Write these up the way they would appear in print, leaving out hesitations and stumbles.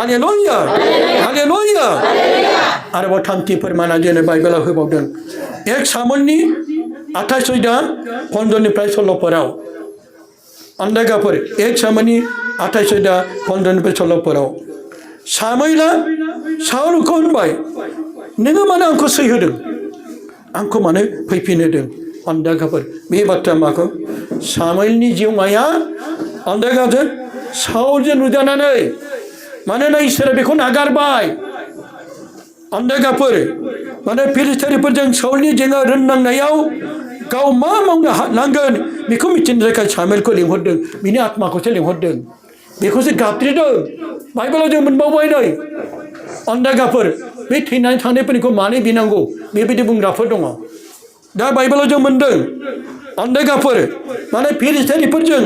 hallelujah hallelujah आरोबाव थामथि फोरमाना जोंनो बाइबेलाव होबावदों 1 सामुएलनि 28:15 सल'फोराव अन्दायगाफोर 1 सामुएलनि 28:15 सल'फोराव सामुएला साउलखौ होनबाय नोङो मानो आंखौ सैहोदों आंखौ मानो फैफिनहोदों अन्दायगाफोर बे बाथ्रा माखौ सामुएलनि जिउमाया अन्दायगाजों साउलजों नुजानानै मानोना इसोरा बेखौ नागारबाय अन्दायगाफोर माने फिलिस्टियानफोरजों साउलनि जेंना रोननांनायाव गाव मा मावनो नांगोन बेखौ मिथिनो थाखाय सामुएलखौ लिंहरदों बिनि आत्माखौसो लिंहरदों बेखौसो गाबज्रिदों बाइबेलाव जों मोनबावबाय नै अन्दायगाफोर बे थैनानै थांनायफोरनिखौ मानो बिनांगौ बेबायदि बुंग्राफोर दङ दा बाइबेलाव जों मोनदों अन्दायगाफोर माने फिलिस्टियानफोरजों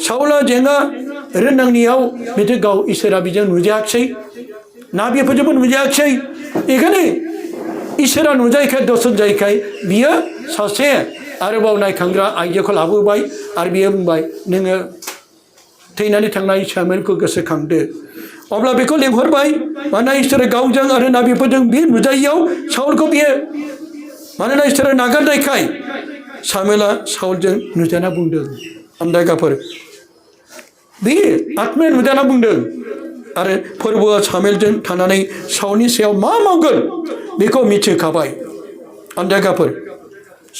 साउला जेंना रोननांनायाव बिदि गाव इसोरा बेजों नुजायाखिसै नाबिफोरजोंबो नुजायाखिसै बेखायनो इसोरा नुजायैखाय दर्शन जायैखाय बियो सासे आरोबाव नायखांग्रा आइजोखौ लाबोबाय आरो बियो बुंबाय नोङो थैनानै थांनाय सामुएलखौ गोसोखांदो अब्ला बेखौ लेंहरबाय मानोना इसोरा गावजों आरो नाबिफोरजों बे नुजायैयाव साउलखौ बियो मानोना इसोरा नागारनायखाय सामुएला साउलजों नुजाना बुंदों अन्दायगाफोर बे आत्माया नुजाना बुंदों आरो फोरबोआ सामुएलजों थानानै साउलनि सायाव मा मावगोन बेखौ मिथिखाबाय अन्दायगाफोर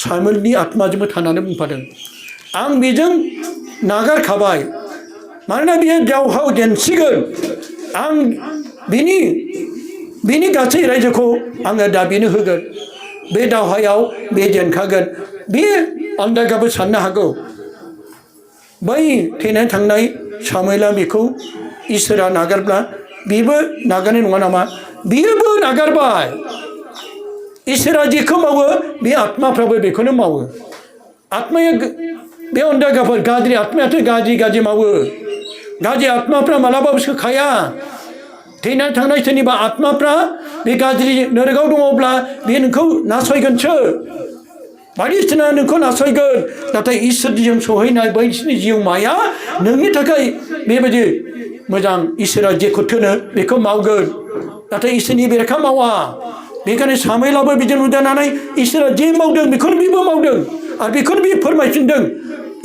सामुएलनि आत्माजोंबो थानानै बुंफादों आं बेजों नागारखाबाय मानोना बियो दावहायाव जेनसिगोन आं बिनि गासै रायजोखौ आङो दा बेनो होगोन बे दावहायाव बे जेनखागोन बे अन्दायगाफोर साननो हागौ बै थैनानै थांनाय सामुएला बेखौ इसोरा नागारब्ला बेबो नागारनाय नङा नामा बेबो नागारबाय इसोरा जेखौ मावो बे आत्माफ्राबो बेखौनो मावो आत्माया बे अन्दायगाफोर गाज्रि आत्मायाथ' गाज्रि मावो गाज्रि आत्माफ्रा मालाबाबो सोखाया थैनानै थांनाय सोरनिबा आत्माफ्रा बे गाज्रि नोरगाव दङब्ला बे नोंखौ नासयगोनसो बायदिसिना नोंखौ नासयगोन नाथाय इसोरजों सहैनाय बैसिनि जिउमाया नोंनि थाखाय बेबायदि मोजां इसोरा जेखौ थोनो बेखौ मावगोन नाथाय इसोरनि बेरेखा मावा बेखायनो सामुएलाबो बिजों नुजानानै इसोरा जे मावदों बेखौनो बेबो मावदों आरो बेखौनो बे फोरमायफिनदों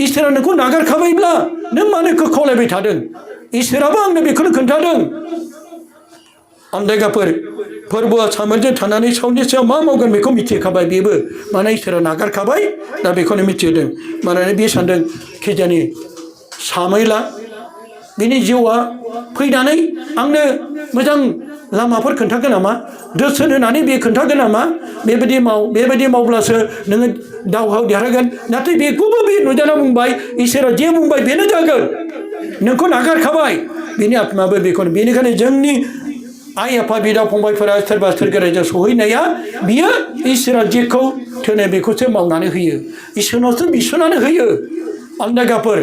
इसोरा नोंखौ नागारखाबायब्ला नों मानो खावलायबाय थादों इसोराबो आंनो बेखौनो खोन्थादों अन्दायगाफोर फोरबोआ सामुएलजों थानानै साउलनि सायाव मा मावगोन बेखौ मिथिखाबाय बेबो माने इसोरा नागारखाबाय दा बेखौनो मिथिहोदों मानोना बे सानदों खिजानि सामुएला बिनि जिउआ फैनानै आंनो मोजां लामाफोर खोन्थागोन नामा दोरसोन होनानै बे खोन्थागोन नामा बेबायदि मावब्लासो नोङो दावहायाव देरहागोन नाथाय बेखौबो बे नुजाना बुंबाय इसोरा जे बुंबाय बेनो जागोन नोंखौ नागारखाबाय बेनि आत्माबो बेखौनो बेनिखायनो जोंनि आइ आफा बिदा फंबायफोरा सोरबा सोरगोरायजों सहैनाया बियो इसोरा जेखौ थोनो बेखौसो मावनानै होयो इसोरनावसो बिसनानै होयो अन्दायगाफोर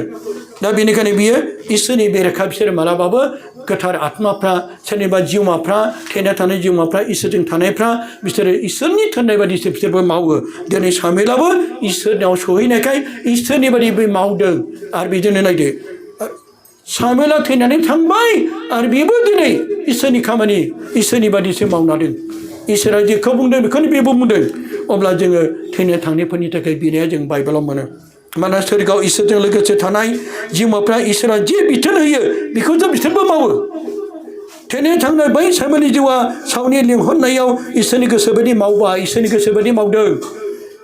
दा बेनिखायनो बियो इसोरनि बेरेखा बिसोर मालाबाबो गोथार आत्माफ्रा सोरनिबा जिउमाफ्रा थैना थानाय जिउमाफ्रा इसोरजों थानायफ्रा बिसोरो इसोरनि थोननाय बायदिसो बिसोरबो मावो दिनै सामुएलाबो इसोरनाव सहैनायखाय इसोरनि बायदि बे मावदों आरो बिदिनो नायदो सामुएला थैनानै थांबाय आरो बेबो दिनै इसोरनि खामानि इसोरनि बायदिसो मावनादों इसोरा जेखौ बुंदों बेखौनो बेबो बुंदों अब्ला जोङो थैनो थांनायफोरनि थाखाय बिनाया जों बाइबेलाव मोनो मानोना सोरगोआव इसोरजों लोगोसे थानाय जिउमाफ्रा इसोरा जे बिथोन होयो बेखौसो बिसोरबो मावो थैनानै थांनाय बै सामुएलनि जिउआ साउलनि लिंहरनायाव इसोरनि गोसो बायदि मावबाय इसोरनि गोसो बायदि मावदों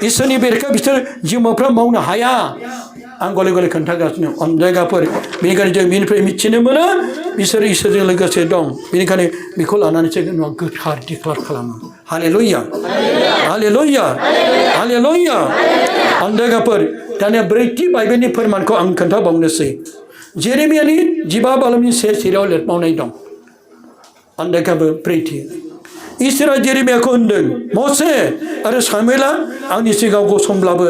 इसोरनि बेरेखा बिसोर जिउमाफ्रा मावनो हाया आं गले गले खोन्थागासिनो अन्दायगाफोर बेनिखायनो जों बेनिफ्राय मिथिनो मोनो बिसोर इसोरजों लोगोसे दं बेनिखायनो बेखौ लानानैसो जों गोथार डिक्लार खालामो हालेलुया हालेलुया हालेलुया अन्दायगाफोर दानिया ब्रैथि बाइबेलनि फोरमानखौ आं खोन्थाबावनोसै जेरेमियानि 15:1 सिरियाव लिरबावनाय दं अन्दायगाबो ब्रैथि इसोरा जेरेमियाखौ होनदों मसे आरो सामुएला आंनि सिगाङाव गसंब्लाबो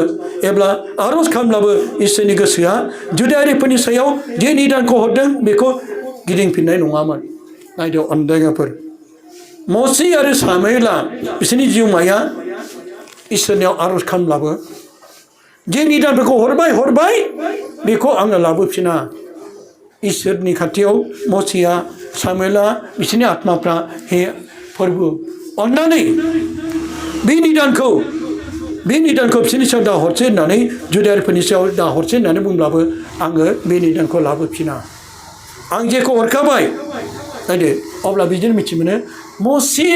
एबा आरज खालामब्लाबो इसोरनि गोसोआ जुदायारिफोरनि सायाव जे निदानखौ हरदों बेखौ गिदिंफिननाय नङामोन नायदो अन्दायगाफोर मसे आरो सामुएला बिसोरनि जिउमाया इसोरनियाव आरज खालामब्लाबो जे निदानफोरखौ हरबाय बेखौ आङो लाबोफिना इसोरनि खाथियाव मसेया सामुएला बिसोरनि आत्माफ्रा हे फोरबो अन्नानै बे निदानखौ बिसोरनि सायाव दाहरसै होननानै जुदायारिफोरनि सायाव दाहरसै होननानै बुंब्लाबो आङो बे निदानखौ लाबोफिना आं जेखौ हरखाबाय नायदो अब्ला बिदिनो मिथि मोनो मसे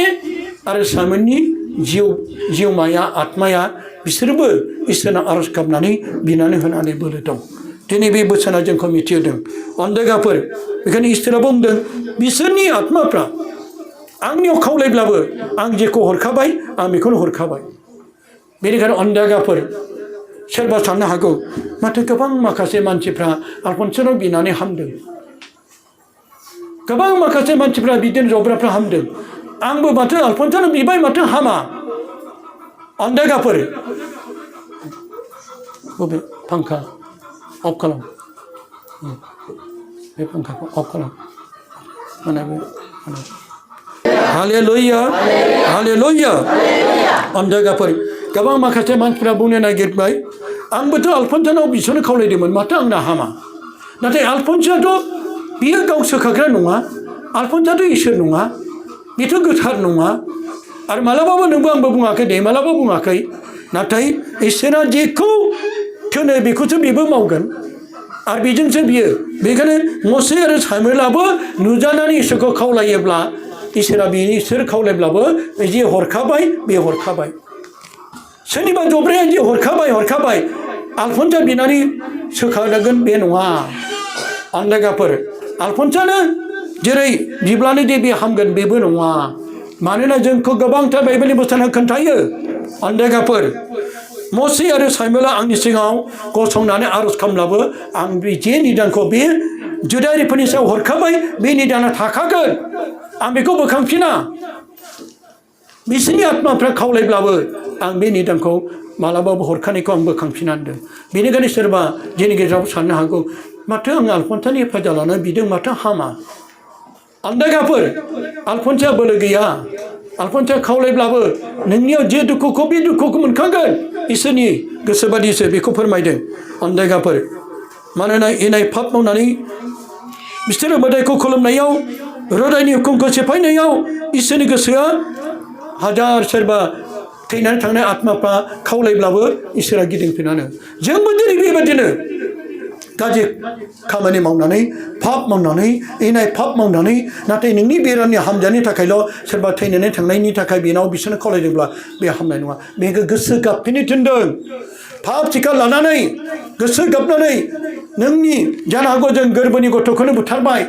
आरो सामुएलनि जिउमाया आत्माया बिसोरबो इसोरनाव आरज गाबनानै बिनानै होनानै बोलो दं दिनै बे बोसोना जोंखौ मिथिहोदों अनदेगाफोर बेखायनो इसोरा बुंदों बिसोरनि आत्माफ्रा आंनियाव खावलायब्लाबो आं जेखौ हरखाबाय आं बेखौनो हरखाबाय बेनिखायनो अनदेगाफोर सोरबा साननो हागौ माथो गोबां माखासे मानसिफ्रा आलफन्सनाव बिनानै हामदों गोबां माखासे मानसिफ्रा बिदिनो जब्राफ्रा हामदों आंबो माथो आलफन्सनाव बिबाय माथो हामा अनदेगाफोर बबे फांखा अफ खालाम बे फांखाखौ अफ खालाम हालेलुया हालेलुया अनदेगाफोर गोबां माखासे मानसिफ्रा बुंनो नागिरबाय आंबोथ' आलफन्सनाव बिसोरनो खावलायदोंमोन माथो आंना हामा नाथाय आलफन्सआथ' बियो गाव सोखाग्रा नङा आलफन्सआथ' इसोर नङा बेथ' गोथार नङा आरो मालाबाबो नोंबो आंबो बुङाखै दे मालाबा बुङाखै नाथाय इसोरा जेखौ थोनो बेखौसो बेबो मावगोन आरो बेजोंसो बियो बेखायनो मसे आरो सामुएलाबो नुजानानै इसोरखौ खावलायोब्ला इसोरा बिसोर खावलायब्लाबो जे हरखाबाय बे हरखाबाय सोरनिबा जब्राया जे हरखाबाय आलफन्सआ बिनानै सोखागोन बे नङा अनदेगाफोर आलफन्सआनो जेरै बिब्लानो दे बे हामगोन बेबो नङा मानोना जोंखौ गोबांथार बाइबेलनि बोसोना खोन्थायो अनदेगाफोर मसे आरो सामुएला आंनि सिगाङाव गसंनानै आरज खालामब्लाबो आं जे निदानखौ बे जुदायारिफोरनि सायाव हरखाबाय बे निदाना थाखागोन आं बेखौ बोखांफिना बिसोरनि आत्माफ्रा खावलायब्लाबो आं बे निदानखौ मालाबाबो हरखानायखौ आं बोखांफिना होनदों बेनिखायनो सोरबा जोंनि गेजेराव साननो हागौ माथो आं आलफन्सनि हेफाजाब लाना बिदों माथो हामा अनदेगाफोर आलफन्सआ बोलो गैया आलफन्सआ खावलायब्लाबो नोंनियाव जे दुखुखौ बे दुखुखौ मोनखागोन इसोरनि गोसोबादिसो बेखौ फोरमायदों अनदेगाफोर मानोना इनाय पाप मावनानै बिसोरो मोदायखौ खुलुमनायाव हृदयनि हुकुमखौ सेफायनायाव इसोरनि गोसोआ हाजार सोरबा थैनानै थांनाय आत्माफ्रा खावलायब्लाबो इसोरा गिदिंफिनानो जोंबो दिनै बेबायदिनो गाज्रि खामानि मावनानै पाप मावनानै इनाय पाप मावनानै नाथाय नोंनि बेरामनि हामजानि थाखायल' सोरबा थैनानै थांनायनि थाखाय बिसोरनो खावलायदोंब्ला बे हामनाय नङा बेखौ गोसो गाबफिननो थिनदों पाप टिका लानानै गोसो गाबनानै नोंनि जानो हागौ जों गोरबोनि गथ'खौनो बुथारबाय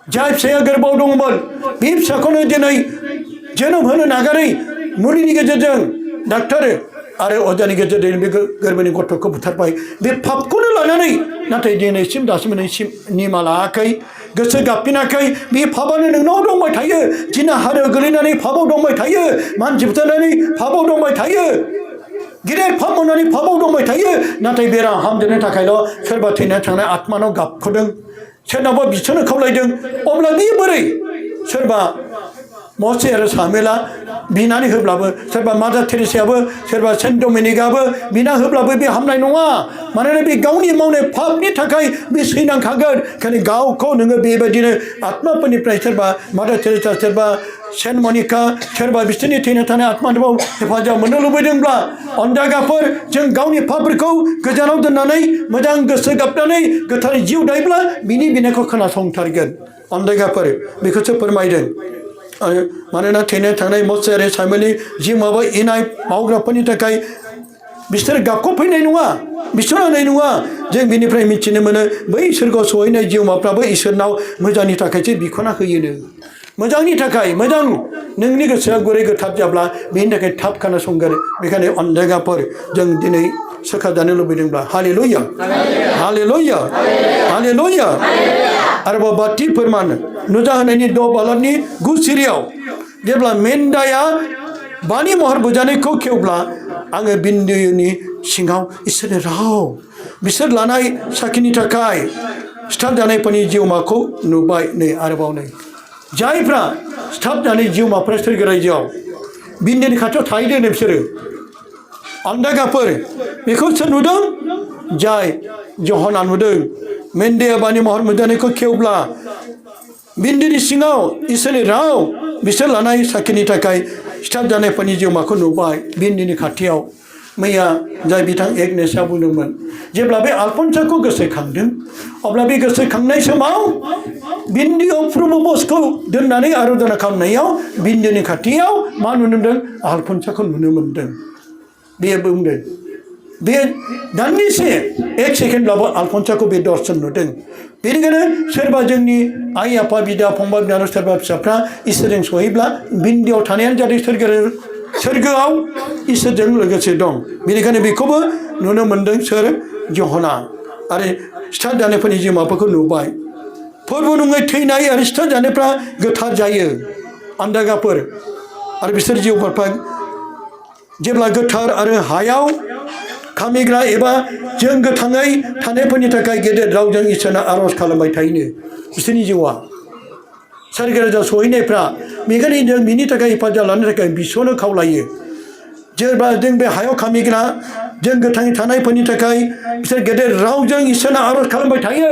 जाय फिसाया गोरबोआव दङमोन बे फिसाखौनो दिनै जोनोम होनो नागारै मुलिनि गेजेरजों डाक्टार आरो अजानि गेजेरजों बे गोरबोनि गथ'खौ बुथारबाय बे पापखौनो लानानै नाथाय दिनैसिम दासिम निमा लायाखै गोसो गाबफिनाखै बे पापआनो नोंनाव दंबाय थायो जिनाहारियाव गोलैनानै पापआव दंबाय थायो मानसि बुथारनानै पापआव दंबाय थायो गिदिर पाप मावनानै पापआव दंबाय थायो नाथाय बेराम हामजानो थाखायल' सोरबा थैनानै थांनाय आत्मानाव गाबख'दों सोरनावबा बिसोरनो खावलायदों अब्ला बे बोरै सोरबा मसे आरो सामुएला बिनानै होब्लाबो सोरबा मादार टेरेसायाबो सोरबा सेन्ट डमिनिकआबो बिना होब्लाबो बे हामनाय नङा मानोना बे गावनि मावनाय पापनि थाखाय बे सैनांखागोन ओंखायनो गावखौ नोङो बेबायदिनो आत्माफोरनिफ्राय सोरबा मादार टेरेसा सोरबा सेन्ट मनिका सोरबा बिसोरनि थैना थानाय आत्मानिफ्राय हेफाजाब मोननो लुबैदोंब्ला अनदेगाफोर जों गावनि पापफोरखौ गोजानाव दोननानै मोजां गोसो गाबनानै गोथारै जिउ दायोब्ला बिनि बिनायखौ खोनासंथारगोन अनदेगाफोर बेखौसो फोरमायदों मानोना थैनानै थांनाय मसे आरो सामुएलनि जिउमाबो इनाय मावग्राफोरनि थाखाय बिसोर गाबख'फैनाय नङा बिसोर होनाय नङा जों बिनिफ्राय मिथिनो मोनो बै सोरगोआव सहैनाय जिउमाफ्राबो इसोरनाव मोजांनि थाखायसो बिख'ना होयोनो मोजांनि थाखाय मोजां नोंनि गोसोआ गुरै गोथार जाब्ला बेनि थाखाय थाब खोनासंगोन बेखायनो अनदेगाफोर जों दिनै सोखाजानो लुबैदोंब्ला हालेलुया हालेलुया हालेलुया आरोबाव बाथि फोरमान नुजाहोनायनि 10 बालाबनि 9 सिरियाव जेब्ला मेन्दाया बानि महर बुजानायखौ खेवब्ला आङो बिन्दुनि सिङाव इसोरनि राव बिसोर लानाय साखिनि थाखाय सिथाबजानायफोरनि जिउमाखौ नुबाय नै आरोबाव नै जायफ्रा सिथाबजानाय जिउमाफोरा सोरगो रायजोआव बिन्दुनि खाथियाव थाहैदों बिसोरो अनदेगाफोर बेखौ सोर नुदों जाय जहना नुदों मेन्देया बानि महर बुजानायखौ खेवब्ला बिन्दुनि सिङाव इसोरनि राव बिसोर लानाय साखिनि थाखाय सिथाबजानायफोरनि जिउमाखौ नुबाय बिन्दुनि खाथियाव मैया जाय बिथां एगनेसआ बुंदोंमोन जेब्ला बे आलफन्साखौ गोसोखांदों अब्ला बे गोसोखांनाय समाव बिन्दुआव प्रभु बसखौ दोननानै आराधना खालामनायाव बिन्दुनि खाथियाव मा नुनो मोनदों आलफन्साखौ नुनो मोनदों बेयो बुंदों बे दान्दिसे एक सेकेन्डब्लाबो आलफन्साखौ बे दर्शन नुदों बेनिखायनो सोरबा जोंनि आइ आफा बिदा फंबाय बिनानाव सोरबा फिसाफ्रा इसोरजों सहैब्ला बिन्दुआव थानायानो जादों सोरगोआव इसोरजों लोगोसे दं बेनिखायनो बेखौबो नुनो मोनदों सोर यहना आरो सिथार जानायफोरनि जिउमाफोरखौ नुबाय फोरबो नङै थैनाय आरो सिथार जानायफ्रा गोथार जायो आन्दागाफोर आरो बिसोर जिउफोरफ्रा जेब्ला गोथार आरो हायाव खामिग्रा एबा जों गोथाङै थानायफोरनि थाखाय गेदेर रावजों इसोरनो आर'ज खालामबाय थायोनो बिसोरनि जिउआ सोरगोराजा सहैनायफ्रा बेखायनो जों बिनि थाखाय हेफाजाब लानो थाखाय बिसोरनो खावलायो जेब्ला जों बे हायाव खामिग्रा जों गोथाङै थानायफोरनि थाखाय बिसोर गेदेर रावजों इसोरनो आर'ज खालामबाय थायो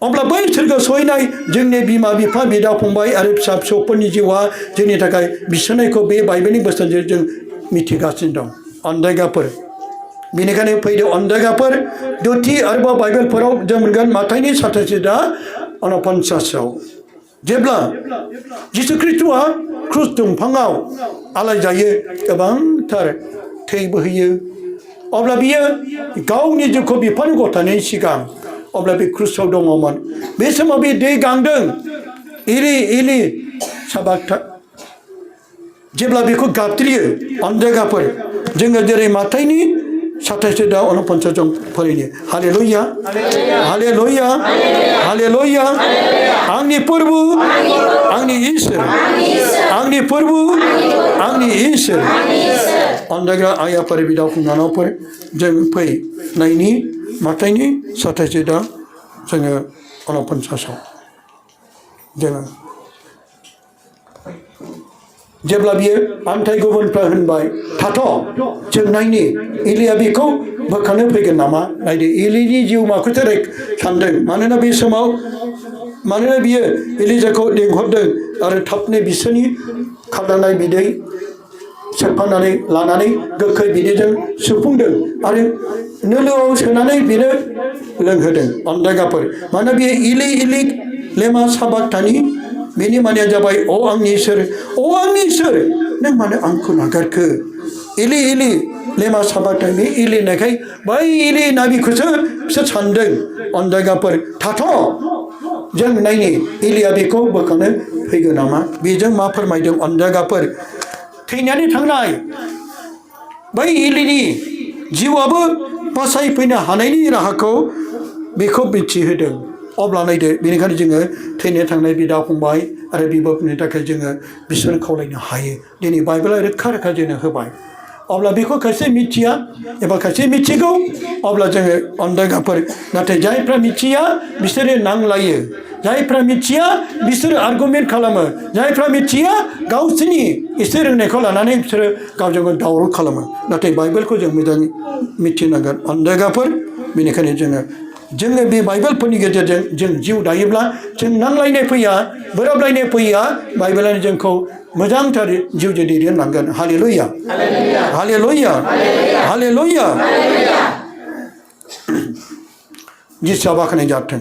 अब्ला बै सोरगोआव सहैनाय जोंनि बिमा बिफा बिदा फंबाय आरो फिसा फिसौफोरनि जिउआ जोंनि थाखाय बिसोरनायखौ बे बाइबेलनि बोसोनजों जों मिथिगासिनो दं अन्दायगाफोर बेनिखायनो फैदो अन्दायगाफोर दथि आरोबाव बाइबेलफोराव जों मोनगोन माथाइनि 27:49 जेब्ला जिसु ख्रीष्टआ क्रुस दंफाङाव आलायजायो गोबांथार थै बोहैयो अब्ला बियो गावनि जिउखौ बिफानो गथायनायनि सिगां अब्ला बे क्रुसाव दङमोन बे समाव बे दै गांदों इलि इलि साबाक्ता जेब्ला बेखौ गाबज्रियो अन्दायगाफोर जोङो जेरै माथाइनि 27:49 जों फरायो हालेलुया हालेलुया हालेलुया आंनि प्रभु आंनि इसोर आंनि प्रभु आंनि इसोर अन्दायग्रा आइ आफा बिदा फंबायफोर जों फैनायनि माथाइनि 27 जोङो 49 जोङो जेब्ला बियो आन्थाइ गुबुनफ्रा होनबाय थाथ' जों नायनि एलिया बेखौ बोखांनो फैगोन नामा नायदो एलिनि जिउमाखौसो सानदों मानोना बे समाव मानोना बियो एलिजाखौ लेंहरदों आरो थाबनो बिसोरनि खालामनाय बिदै सेबखांनानै लानानै गोखै बिदैजों सुफुंदों आरो नोलोआव सोनानै बेनो लोंहोदों अन्दायगाफोर मानोना बियो इलि इलि लेमा साबाक्तानि बेनि मानिया जाबाय अ आंनि इसोर नों मानो आंखौ नागारखो इलि इलि लेमा साबाक्ता बे इलि होननायखाय बै इलि नाबिखौसो बिसोर सानदों अन्दायगाफोर थाथ' जों नायनि एलिया बेखौ बोखांनो फैगोन नामा बेजों मा फोरमायदों अन्दायगाफोर थैनानै थांनाय बै इलिनि जिउआबो बासायफैनो हानायनि राहाखौ बेखौ मिथिहोदों अब्ला नायदो बेनिखायनो जोङो थैनो थांनाय बिदा फंबाय आरो बिब'फोरनि थाखाय जोङो बिसोरनो खावलायनो हायो दिनै बाइबेला रोखा रोखा जोंनो होबाय अब्ला बेखौ खायसे मिथिया एबा खायसे मिथिगौ अब्ला जोङो अन्दायगाफोर नाथाय जायफ्रा मिथिया बिसोरो नांलायो जायफ्रा मिथिया बिसोरो आर्गुमेन्ट खालामो जायफ्रा मिथिया गावसोरनि एसे रोंनायखौ लानानै बिसोरो गावजों गाव दावराव खालामो नाथाय बाइबेलखौ जों मोजाङै मिथिनांगोन अन्दायगाफोर बेनिखायनो जोङो बे बाइबेलफोरनि गेजेरजों जों जिउ दायोब्ला जों नांलायनाय फैया बोराबलायनाय फैया बाइबेलानो जोंखौ मोजांथार जिउजों दैदेनलांगोन हालेलुया हालेलुया हालेलुया जिसुआ बाख्नाय जाथों